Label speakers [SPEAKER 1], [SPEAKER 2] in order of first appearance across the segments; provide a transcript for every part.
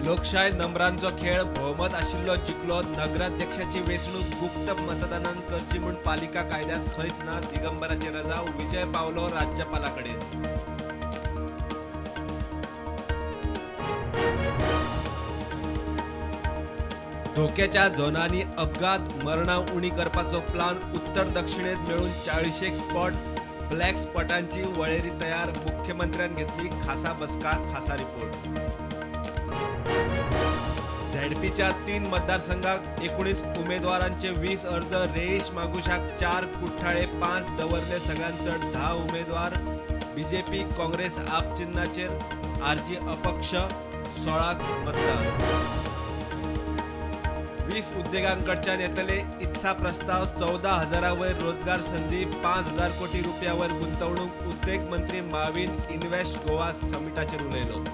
[SPEAKER 1] लोकशाय नंबरांचो खेळ, भोवमत आशिल्लो जिखलो. नगराध्यक्षाची वेंचणूक गुप्त मतदानान करची म्हूण पालिका कायद्यांत खंयच ना. दिगंबराची रजाव, विजय पावलो राज्यपाला कडेन. धोक्याच्या झोनांनी अपघात मरणां उणी करपाचो प्लान. उत्तर दक्षिणेत मेळून 40 स्पॉट, ब्लॅक स्पॉटांची वळेरी तयार. मुख्यमंत्र्यान घेतली खासा बसका, खासा रिपोर्ट. झेडपीच्या 3 मतदारसंघाक 19 उमेदवारांचे 20 अर्ज. रेईश मागुशाक 4, कुठ्ठाळे 5, दवर्ले सगळ्यांत चड 10 उमेदवार. बीजेपी काँग्रेस आप चिन्हाचेर, आरजी अपक्ष 16 मतदान. 20 उद्देगांकडच्यान येतले इत्सा प्रस्ताव. 14,000 वयर रोजगार संदी, 5,000 कोटी रुपया वयर गुंतवणूक. उद्देग मंत्री माविन इन्व्हेस्ट गोवा समिटाचेर उलयलो.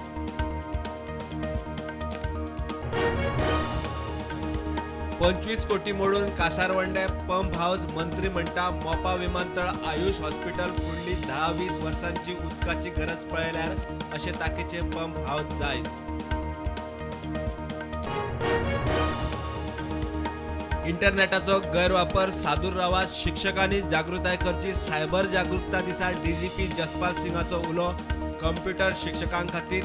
[SPEAKER 1] 25 कोटी मोडून कासारवंडे पंप हाऊस. मंत्री म्हणटा मोपा विमानतळ, आयुष हॉस्पिटल फुडली 10-20 वर्सांची उदकाची गरज पळयल्यार अशे ताकीचे पंप हाऊस जायच. इंटरनेटाचो गैरवापर सादूर रावात, शिक्षकांनी जागृताय करची. सायबर जागृतता दिसा डीजीपी जसपाल सिंगाचो उलो. कंप्युटर शिक्षकां खातीर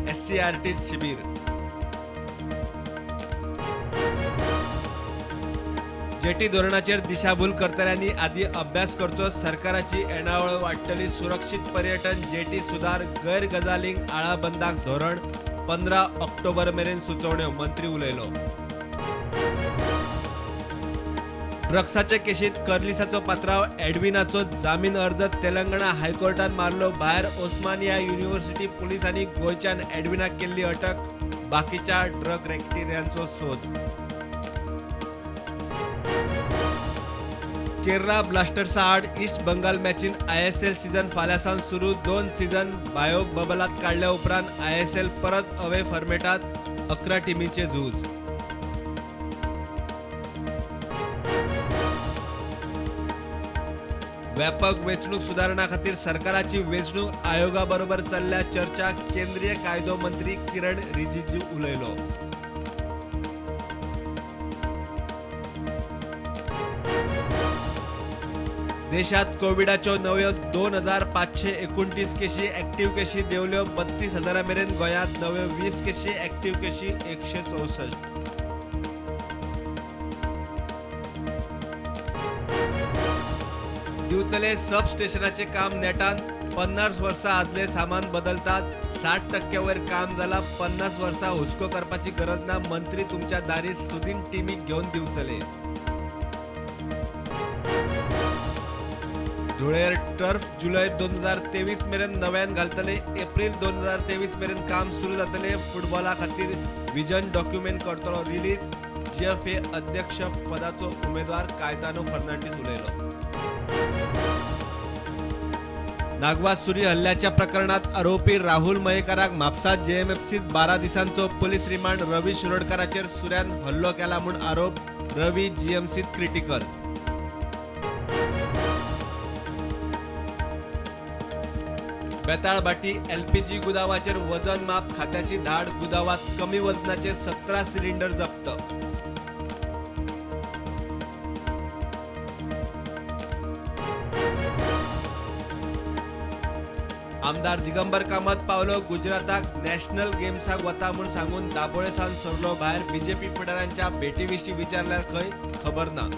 [SPEAKER 1] एससीआरटी शिबीर. जेटी धोरणाचेर दिशाभूल करतल्यांनी आदी अभ्यास करचो. सरकाराची येणावळ वाडटली. सुरक्षीत पर्यटन, जेटी सुदार, गैर गजालींक आळाबंदाक धोरण. 15 ऑक्टोबर मेरेन सुचोवण्यो, मंत्री उलयलो. ड्रग्साचे केशीत कर्लिसाचो पात्राव, एडविनाचो जामीन अर्ज तेलंगणा हायकोर्टान मारलो भायर. ओस्मानिया युनिव्हर्सिटी पुलिसांनी गोंयच्यान एडविनाक केल्ली अटक. बाकीच्या ड्रग रॅकेटियरांचो सोद. केरला ब्लास्टर्सा आड ईस्ट बंगाल मॅचीन आयएसएल सीझन फाल्यां सावन सुरू. 2 सीझन बायो बबलात काडल्या उपरांत आयएसएल परत अवे फॉर्मेटात. 11 टिमींचे झूज. व्यापक वेंचणूक सुदारणा खातीर सरकाराची वेंचणूक आयोगा बरोबर चल्ल्या चर्चा. केंद्रीय कायदो मंत्री किरण रिजिजू उलयलो. देशात कोविडाच्यो नव्यो 2,529 केशी, ऍक्टिव्ह केशी देंवल्यो 32,000 मेरेन. गोंयांत नव्यो 20 केशी, ऍक्टिव्ह केशी 164. दिवचले सब स्टेशनाचे काम नेटान. 50 वर्सां आदले सामान बदलतात. 60% वयर काम जाला. 50 वर्सां हुस्को करपाची गरज ना. मंत्री तुमच्या दारी सुदीन टिमीक घेवन दिवचले. धुळेर टर्फ जुलय 2023 मेरेन नव्यान घालतले. एप्रील 2023 मेरेन काम सुरू जातले. फुटबॉला खातीर विजन डॉक्युमेंट करतलो रिलीज. जीएफए अध्यक्ष पदाचो उमेदवार कायतानो फर्नांडीस उलयलो. नागवा सुरी हल्ल्याच्या प्रकरणात आरोपी राहुल मयेकाराक म्हापसा जेएमएफसीत 12 दिसांचो पुलीस रिमांड. रवी शिरोडकाराचेर सुऱ्यान हल्लो केला म्हूण आरोप. रवी जीएमसीत क्रिटिकल. बेताळभाटी एलपीजी गुदावाचेर वजन माप खात्याची धाड. गुदावात कमी वजनाचे 17 सिलिंडर जप्त. आमदार दिगंबर कामत पावलो गुजराताक नॅशनल गेम्साक वता म्हूण सांगून दाबोळे सावन सरलो भायर. बीजेपी फुडाऱ्यांच्या भेटी विशीं विचारल्यार खंय खबर ना.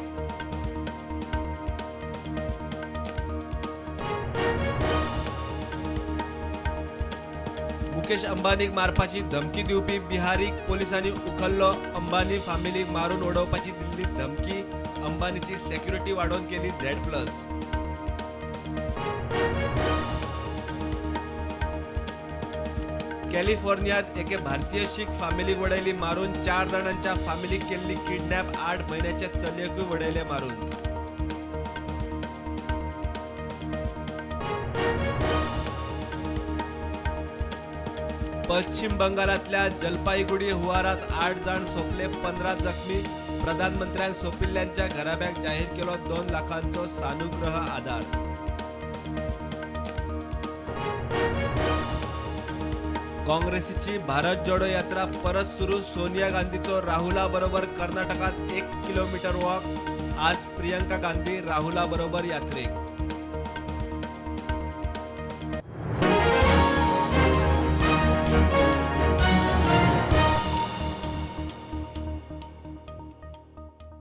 [SPEAKER 1] मुकेश अंबानीक मारपाची धमकी दिवपी बिहारीक पोलिसांनी उखल्लो. अंबानी फामिलीक मारून उडोवपाची दिल्ली धमकी. अंबानीची सेक्युरिटी वाडोवन केली Z+. कॅलिफोर्नियात एके भारतीय शीख फामिलीक वडयली मारून. 4 जाणांच्या फामिलीक केल्ली किडनॅप. 8 म्हयन्याच्या चलयेकूय वडयले मारून. पश्चिम बंगालातल्या जलपाईगुडी हुवारात 8 जाण सोंपले, 15 जखमी. प्रधानमंत्र्यान सोंपिल्ल्यांच्या घराब्याक जाहीर केलो 2 लाखांचो सानुग्रह आधार. काँग्रेसीची भारत जोडो यात्रा परत सुरू. सोनिया गांधीचो राहुला बरोबर कर्नाटकात 1 किलोमीटर वॉक. आज प्रियंका गांधी राहुला बरोबर यात्रेक.